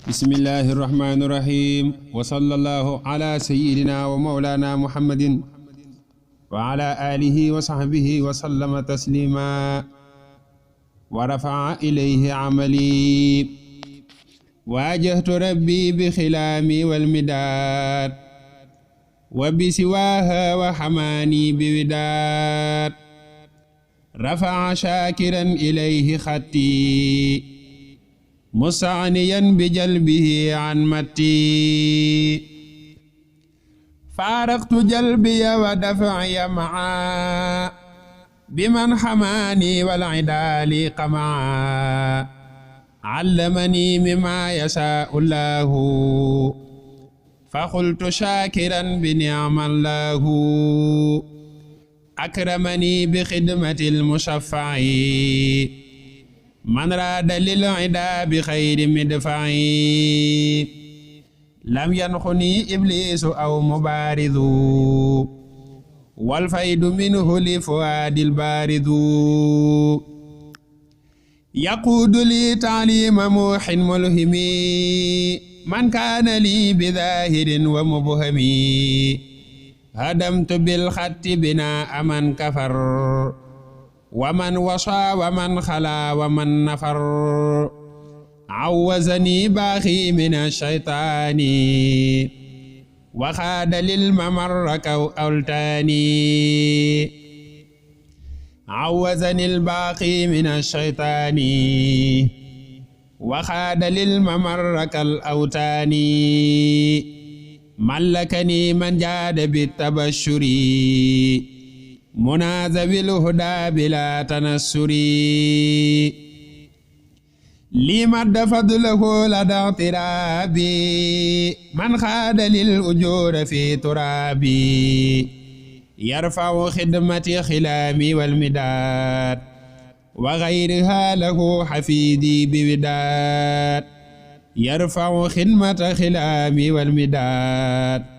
bismillahi irrahmani irrahim wa sallallahu ala sayyidina wa mawlana muhammadin wa ala alihi wa sahbihi wa sallama taslima wa rafa'a ilayhi amali wajahtu rabbi bi khilami wal midad wa bi siwaha wa hamani bi widad rafa'a shakiran ilayhi khatti musta'niyan bi jalbihi an matti faraqtu jalbiya wa daf'iya ma'a biman hamani wal idali qama'a allamani mimma yasha'u Allahu fa qultu shakiran bi ni'mallahu akramani bi khidmatil mushaffa'i man raada lil ida bi xayri midfa'i lam yanxuni iblisu aw mubaridu wal faydu minhu li fuadil baridu yaquudu li ta'lima muhin mulhimi man kaana li bi zahirin wa mubhami hadamtu bil khatti bina aman kafar wa man wasa wa man xala wa man nafar awwazani baaxi min ash-shaytaani wa xaada lil mamarra kaw awltaani awwazani al-baaxi min ash-shaytaani wa xaada lil mamarra kal awtaani mallakani man jaada bit tabashshuri munaazabil hudaa bila tanassuri lii madda fadlahu ladaa tiraabi man xaada lil ujuura fi turaabi yarfa'u xidmati xilaami wal midaad wa gayrihaa lahu xafiidi bi widaad yarfa'u xidmata xilaami wal midaad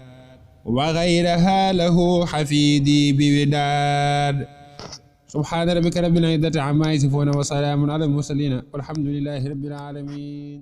wa ghayraha lahu hafidi bi widad subhana rabbika rabbil izzati amma yasifun wa salamun ala al mursalin walhamdulillahi rabbil alamin.